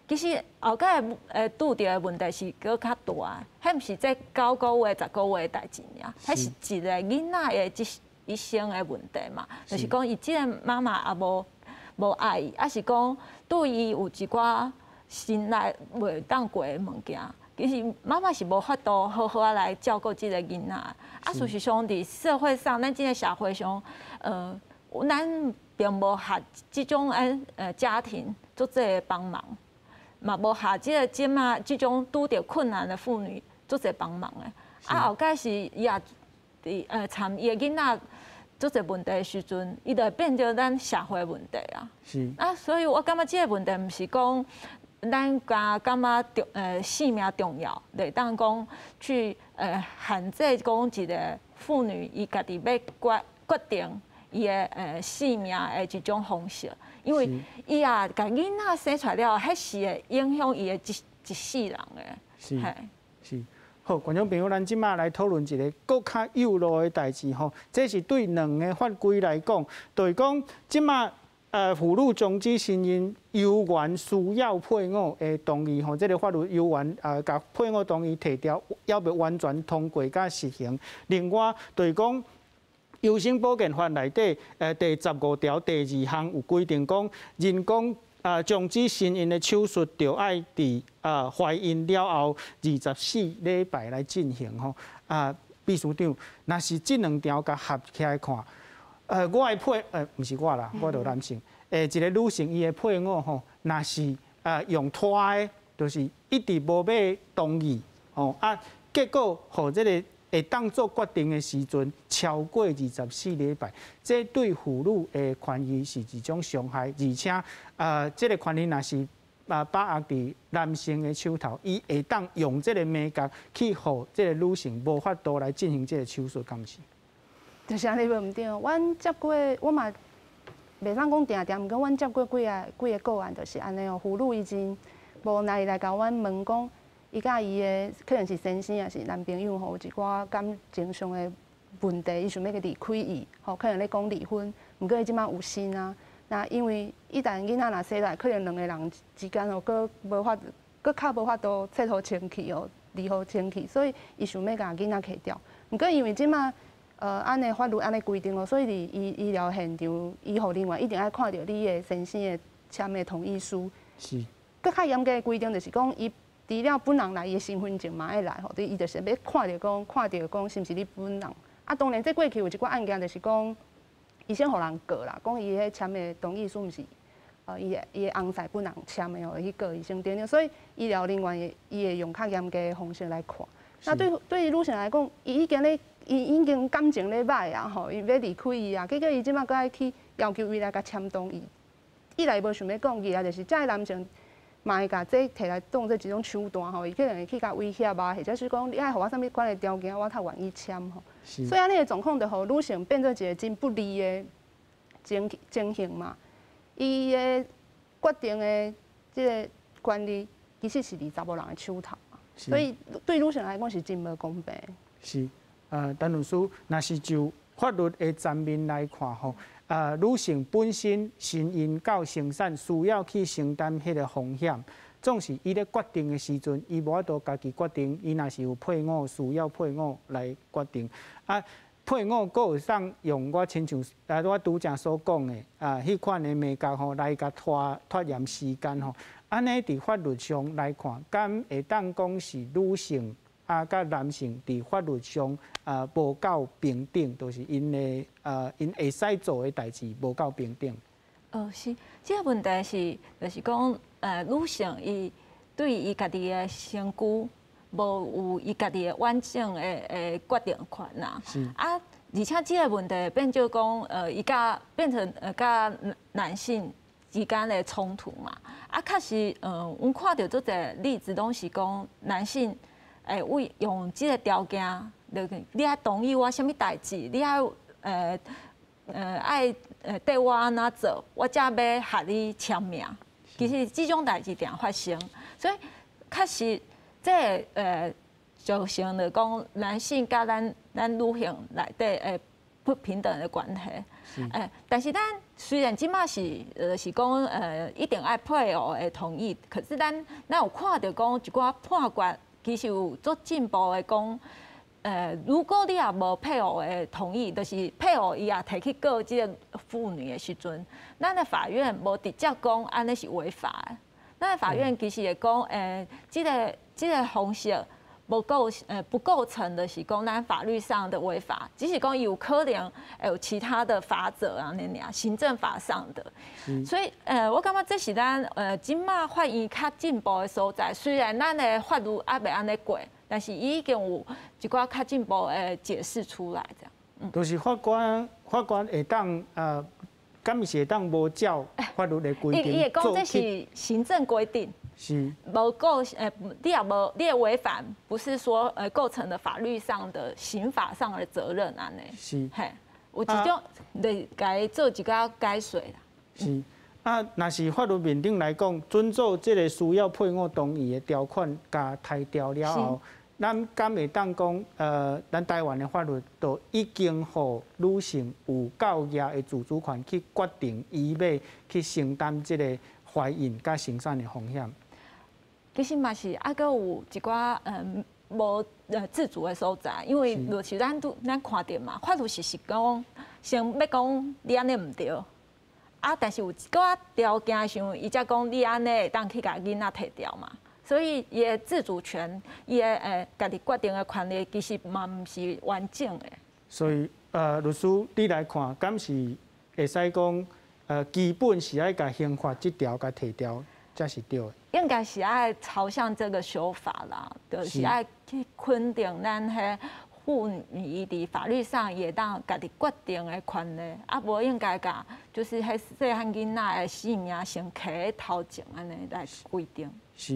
其實後蓋會拄著的問題是閣較大，彼毋是這9個月、10個月的代誌爾，彼是一個囡仔的這一生的問題嘛。就是講伊這個媽媽也無無愛伊，抑是講對伊有一寡心內袂當過的物件。其實媽媽是無法度好好仔來照顧這個囡仔。啊，事實上佇社會上，咱這個社會上，咱並無予這種家庭足濟的幫忙，嘛無予這個這馬這種拄著困難的婦女足濟幫忙的。啊，後蓋是伊也佇參伊的囡仔足濟問題的時陣，伊就會變做咱社會問題啊。啊，所以我感覺這個問題毋是講咱敢感覺性命重要，就會當講去限制講一個婦女伊家己欲決定伊的性命的一種方式，因為伊也共囡仔生出來了，彼是會影響伊的一世人的。是。好，觀眾朋友，咱這馬來討論一個閣較幼路的代誌吼。這是對兩个法規來講，就是講這馬婦女終止身孕猶原需要配偶的同意吼，這个法律猶原共配偶同意提掉，猶未完全通過佮實行。另外，就是講優生保健法內底第15條第二項有規定講，人工終止身孕的手術，著愛佇懷孕了後24禮拜來進行吼。啊，秘書長，若是這兩條共合起來看，我的配毋是我啦，我就男性，一個女性伊的配偶吼，若是用拖的，就是一直無欲同意吼，啊，結果予這个會當做決定的時陣超過24禮拜，這對婦女的權益是一種傷害，而且這个權利若是把握佇男性的手頭，伊會當用這个美角去予這个女性無法度來進行這个手術，敢是？就是按呢無毋對，阮接過，我嘛袂當講定定，毋過阮接過幾个個案就是按呢哦，婦女伊真無奈來共阮問講，伊佮伊的可能是先生抑是男朋友吼，有一寡感情上的問題，伊想欲離開伊，吼，可能咧講離婚，毋過伊這馬有身啊。那因為一旦囡仔若生來，可能兩個人之間哦，閣無法，閣較無法度切予清氣哦，離予清氣，所以伊想欲共囡仔提掉。毋過因為這馬按呢法律按呢規定哦，所以佇醫療現場，醫護人員一定愛看著你的先生的簽的同意書。閣較嚴格的規定就是講，伊除了本人來，伊的身份證嘛愛來吼，伊就是欲看著講是毋是你本人。啊，當然這過去有一寡案件就是講，伊先予人告啦，講伊彼簽的同意書毋是，伊的翁婿本人簽的吼，會去告醫生等等，所以醫療人員會伊會用較嚴格的方式來看。那對女性來講，伊已經感情咧歹啊吼，伊欲離開伊啊，結果伊這馬閣愛去要求伊來共簽同意。一來無想欲講，二來就是這个男性嘛會共這提來當做一種手段吼，伊可能會去共威脅啊，或者是講你愛予我啥物款的條件，我較願意簽吼。所以按呢的狀況就予女性變做一个真不利的情形嘛。伊的決定的這个權利其實是佇查某人的手頭嘛，所以對女性來講是真無公平。是，陳律師，若是就法律的層面來看吼，女性本身身孕到生產需要去承擔彼个風險，總是伊咧決定的時陣，伊無法度家己決定，伊若是有配偶，需要配偶來決定。啊，配偶閣會當用我親像我拄才所講的啊，彼款的美角吼來共拖延時間吼，按呢佇法律上來看，敢會當講是女性啊，佮男性佇法律上啊無夠平等，就是𪜶會使做的代誌無夠平等。哦，是，這个問題是，就是講，女性伊對伊家己的身軀無有伊家己的完整的決定權啦。啊，而且這个問題變做講，伊佮變成佮男性之間的衝突嘛。啊，確實，阮看著足濟例子，攏是講男性會為用這个條件，就是你愛同意我啥物代誌，你愛對我按怎做，我才欲予你簽名。其實這種代誌定發生，所以確實這造成了講男性佮咱女性內底不平等的關係。但是咱雖然這馬是講一定愛配偶的同意，可是咱有看著講一寡判決，其實有足進步的講，如果你也無配偶的同意，就是配偶伊也提去告這个婦女的時陣，咱的法院無直接講按呢是違法的。咱的法院其實會講，這个方式無構呃不構成的是講咱法律上的違法，只是講有可能有其他的法則啊，那樣行政法上的。所以我感覺這是咱這馬法院較進步的所在。雖然咱的法律猶未按呢過，但是已經有一寡較進步的解釋出來，這樣。就是法官會當敢是會當無照法律的規定。伊會講這是行政規定。無構你也無你的違反，不是說構成了法律上的刑法上的責任按呢。嘿，有一種來共做一個解說啦。是啊，若是法律面頂來講，遵照這个需要配偶同意的條款，共刣掉了後，咱敢會當講，咱台灣的法律都已經予女性有夠額的自主權去決定伊欲去承擔這个懷孕佮生產的風險。其實嘛是猶閣有一寡無自主的所在，因為就是咱都咱看著嘛，法律是講先欲講你按呢毋對，啊，但是有一寡條件的時陣，伊才講你按呢會當去共囡仔提掉嘛。所以伊的自主權，伊的家己決定的權利，其實嘛毋是完整的。所以律師你來看，敢是會使講基本是愛共刑法這條共提掉，才是對的。應該是愛朝向這個修法啦，就是愛去肯定咱彼婦女佇法律上會當家己決定的權利，啊，無應該共就是彼細漢囡仔的性命先揢佇頭前按呢來規定。是，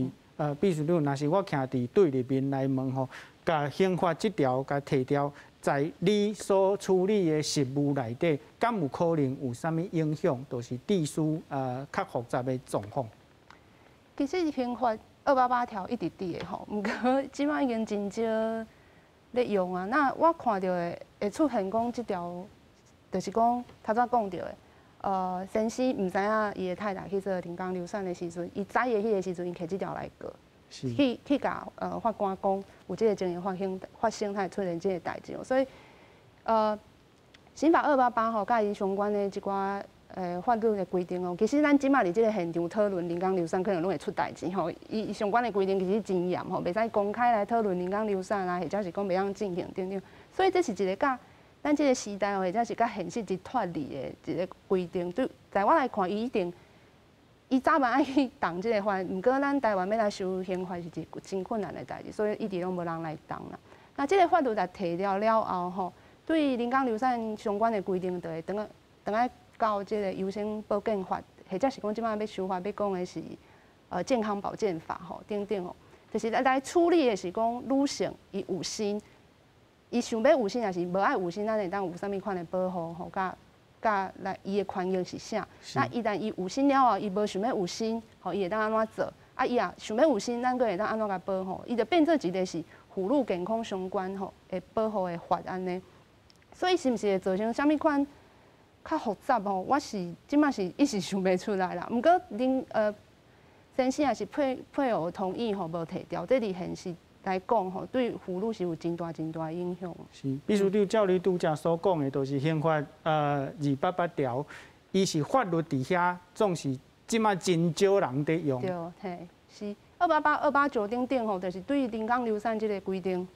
秘書長，若是我徛佇對立面來問吼，共刑法這條共提掉，在你所處理的實務內底，敢有可能有啥物影響？就是致使較複雜的狀況。其實刑法288條一直佇的吼，毋過這馬已經真少咧用啊。那我看著的會出現講這條，就是講頭先講著的，先生毋知影伊的太太去做人工流產的時陣，伊知的彼个時陣，伊提這條來告，去共法官講有這个情形發生，才會出現這个代誌。所以，刑法二八八吼，佮伊相關的這寡法律的規定哦，其實咱這馬佇這个現場討論人工流產，可能攏會出代誌吼。伊相關的規定其實真嚴吼，袂使公開來討論人工流產啊，或者是講袂當進行等等。所以這是一个佮咱這个時代或者是佮現實一脫離的一个規定。對，在我來看，伊一定伊早晚愛去動這个法，毋過咱台灣欲來修刑法是一真困難的代誌，所以一直攏無人來動啦。那這个法律若提掉了後吼，對人工流產相關的規定，就會轉來轉來到這个優生保健法，或者是講這馬欲修法欲講的是健康保健法吼等等吼，就是來處理的是講女性伊有身，伊想欲有身抑是無愛有身，咱會當有啥物款的保護吼，佮佮來伊的權益是啥？那一旦伊有身了後，伊無想欲有身，吼，伊會當按怎做？啊，伊若想欲有身，咱閣會當按怎共保護？伊就變做一个是婦女健康相關吼會保護的法按呢。所以是毋是會造成啥物款較複雜吼？我是這馬是一時想袂出來啦。毋過恁先生也是配偶同意吼，無提掉，這佇現實來講吼，對婦女是有真大真大影響。是，秘書長照你拄才所講的，就是刑法288條，伊是法律佇遐，總是這馬真少人佇用。對，嘿，是288、289等等吼，就是對人工流產這个規定，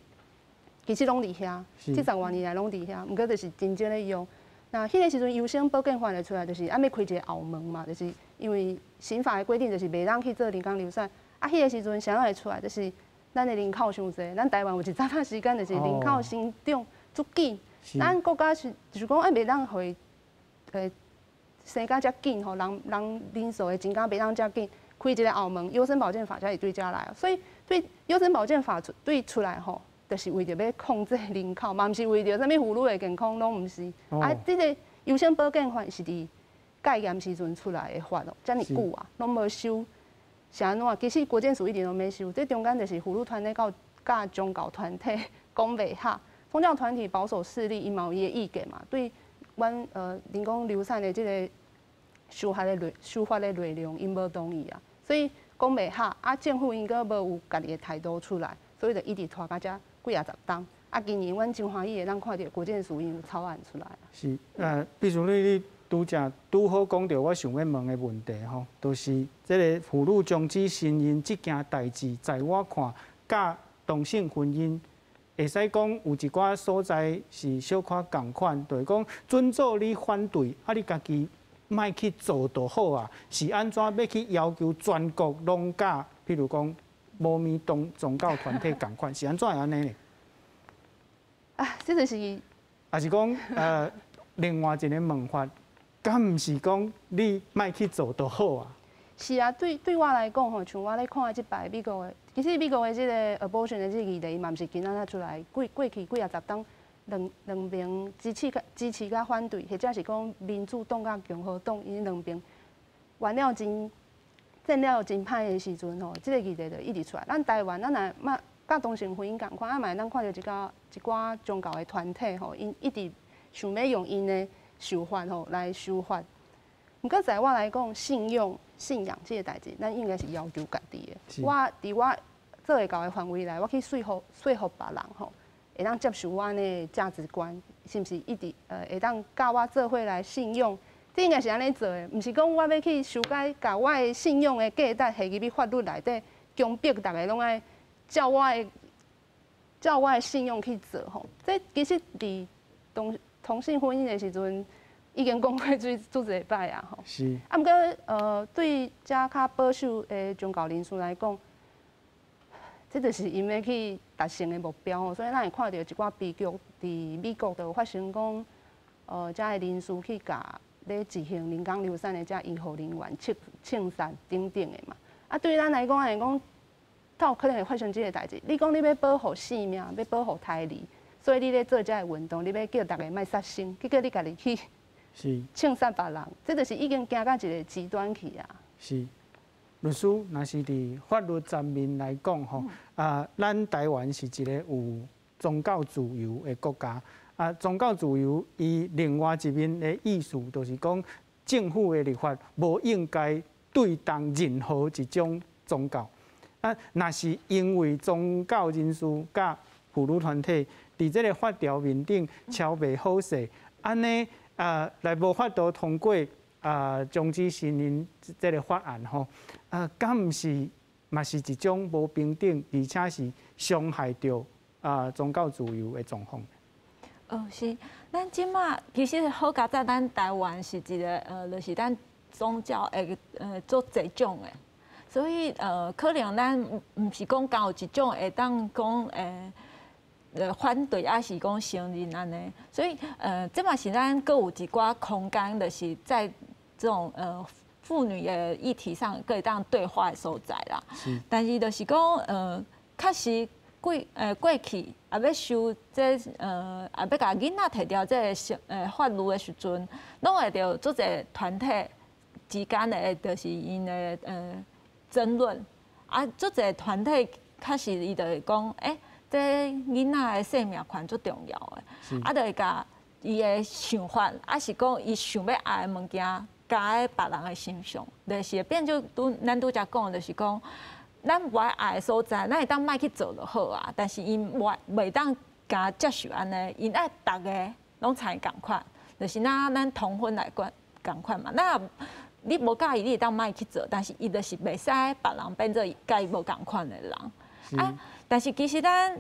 其實攏佇遐，70外年來攏佇遐，毋過就是真少咧用。那彼个時陣優生保健法就出來，就是按欲開一个後門嘛，就是因為刑法的規定就是袂當去做人工流產。啊，彼个時陣啥會出來？就是咱的人口傷濟，咱台灣有一陣仔時間就是人口成長足緊，咱國家是就是講愛袂當予伊生甲遮緊吼，人數會增加袂當遮緊，開一个後門，優生保健法才會對遮來。所以對優生保健法對出來吼，就是為著欲控制人口，嘛毋是為著啥物婦女的健康，攏毋是。啊，這个優生保健法是佇戒嚴時陣出來的法哦，遮爾久啊，攏無修，是按怎？其實國健署一直攏欲修，這中間就是婦女團體佮宗教團體講袂合，宗教團體保守勢力伊嘛有伊的意見嘛，對阮人工流產的這个修法的內容，𪜶無同意啊，所以講袂合，啊政府𪜶閣無有家己的態度出來，所以就一直拖到遮幾仔十冬。啊，今年阮真歡喜會當看著國健署𪜶有草案出來。是，比如你拄才拄好講著我想欲問的問題吼，就是這个婦女終止身孕這件代誌，在我看，佮同性婚姻會使講有一寡所在是小可仝款，就是講準做你反對，啊你家己莫去做就好啊。是按怎欲去要求全國攏佮，譬如講無物宗教團體仝款，是按怎會按呢呢？啊，這就是，抑是講另外一个問法，敢毋是講你莫去做就好啊？是啊，對我來講吼，像我咧看這擺美國的，其實美國的這个 abortion 的這个議題，嘛毋是今仔才出來，過去幾仔十冬，兩邊支持佮反對，或者是講民主黨佮共和黨，𪜶兩邊玩了真戰了真歹的時陣吼，這个議題就一直出來。咱台灣，咱若嘛佮同性婚姻仝款，啊嘛會當看著一寡宗教的團體吼，𪜶一直想欲用𪜶的修法吼來修法。毋過在我來講，信仰這个代誌，咱應該是要求家己的。我佇我做會到的範圍內，我去說服別人吼，會當接受我按呢價值觀，是毋是一直會當佮我做伙來信仰？這應該是按呢做的，毋是講我欲去修改，共我的信仰的價值下入去法律內底，強迫逐个攏愛照我的信仰去做吼。這其實佇同性婚姻的時陣，已經講過足濟擺啊吼。啊，毋過對遮較保守的宗教人士來講，這就是𪜶欲去達成的目標吼。所以咱會看著一寡悲劇佇美國就有發生講，遮的人士去共咧執行人工流產的遮醫護人員槍殺等等的嘛。啊，對咱來講，會講，有可能會發生這个代誌。你講你欲保護性命，欲保護胎兒，所以你咧做遮个運動，你欲叫逐个莫殺生，結果你家己去槍殺別人，這就是已經行到一个極端去啊。是，律師，若是佇法律層面來講吼，啊，咱台灣是一个有宗教自由的國家。啊，宗教自由伊另外一面的意思，就是講政府的立法無應該對待任何一種宗教。啊，若是因為宗教人士佮婦女團體佇這个法條面頂敲袂好勢，按呢啊來無法度通過啊終止身孕這个法案吼，啊，敢毋是嘛是一種無平等，而且是傷害著啊宗教自由的狀況？哦，是，咱這馬其實好佳哉，咱台灣是一个就是咱宗教會足濟種的，所以可能咱毋是講敢有一種會當講反對，抑是講承認按呢，所以這嘛是咱閣有一寡空間，就是在這種婦女的議題上，閣會當對話的所在啦。但是就是講確實過去也欲修這也欲共囡仔提著這个法律的時陣，攏會著足濟團體之間的，就是𪜶的爭論。啊，足濟團體確實伊就會講，欸，這囡仔的生命權足重要的，啊，就會共伊的想法，抑是講伊想欲愛的物件，加佇別人的身上，就是變做拄咱拄才講，就是講，咱無愛愛的所在，咱會當莫去做就好啊。但是𪜶袂當共接受按呢，𪜶愛逐个攏參仝款，就是若咱同婚來講仝款嘛。那你無佮意，你會當莫去做，但是伊就是袂使別人變做佮伊無仝款的人。啊，但是其實咱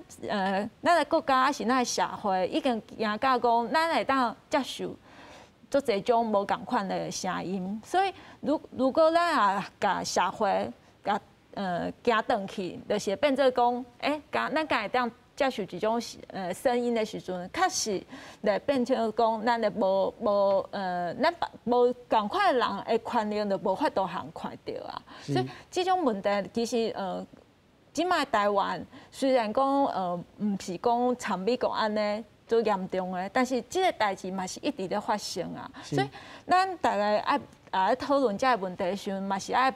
的國家抑是咱的社會已經行到講，咱會當接受足濟種無仝款的聲音。所以，如果咱也共社會共行轉去，就是變做講，欸，咱敢會當接受這種聲音的時陣，確實來變成講，咱無仝款的人的權利就無法度予人看著啊。所以這種問題其實這擺台灣雖然講毋是講像美國按呢足嚴重的，但是這个代誌嘛是一直咧發生啊。所以咱逐个愛討論這个問題的時陣，嘛是愛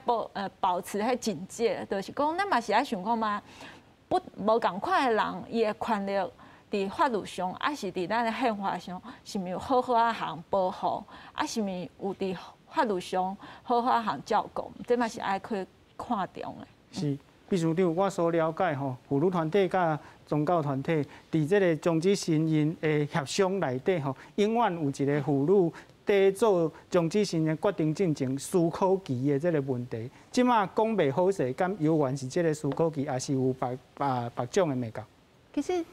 保持彼警戒，就是講咱嘛是愛想看覓，不無仝款的人，伊的權利佇法律上，抑是佇咱的憲法上，是毋是有好好仔予人保護，啊是毋是有佇法律上好好仔予人照顧，這嘛是愛去看重的。是。秘書長，我所了解吼，婦女團體佮宗教團體佇這個終止身孕的協商內底吼，永遠有一個婦女佇做終止身孕決定進前思考期的這個問題。這馬講袂好勢，敢猶原是這個思考期，抑是有別啊別種的眉角？其實，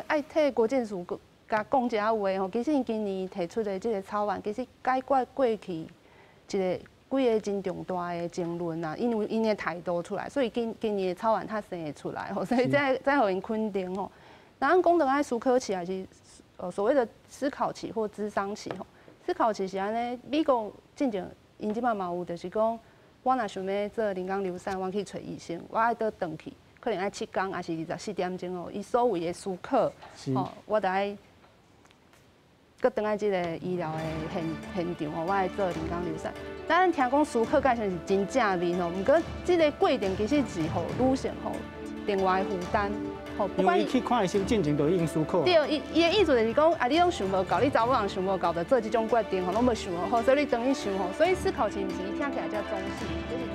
愛替國健署共講一下話吼。其實𪜶今年提出的這個草案，其實解決過去一個幾个真重大的爭論啊，因為𪜶的態度出來，所以今今年的草案較生會出來吼，所以才才予𪜶肯定吼。咱講到愛思考期，還是所謂的思考期或諮商期吼？思考期是按呢，美國進前𪜶這擺嘛有，就是講我若想欲做人工流產，我去揣醫生，我愛倒轉去，可能愛7工，抑是24點鐘哦。伊所謂的思考，吼，我著愛閣轉來這个醫療的現現場吼，我愛做人工流產。咱聽講思考蓋像是真正面吼，毋過這个過程其實是予女性吼另外負擔。吼，不管伊去看醫生進前就已經思考。對，伊伊的意思就是講，啊，你攏想無夠，你查某人想無夠，就做這種決定吼，攏無想好，所以你轉去想吼，所以思考期毋是伊聽起來遮中性，就是。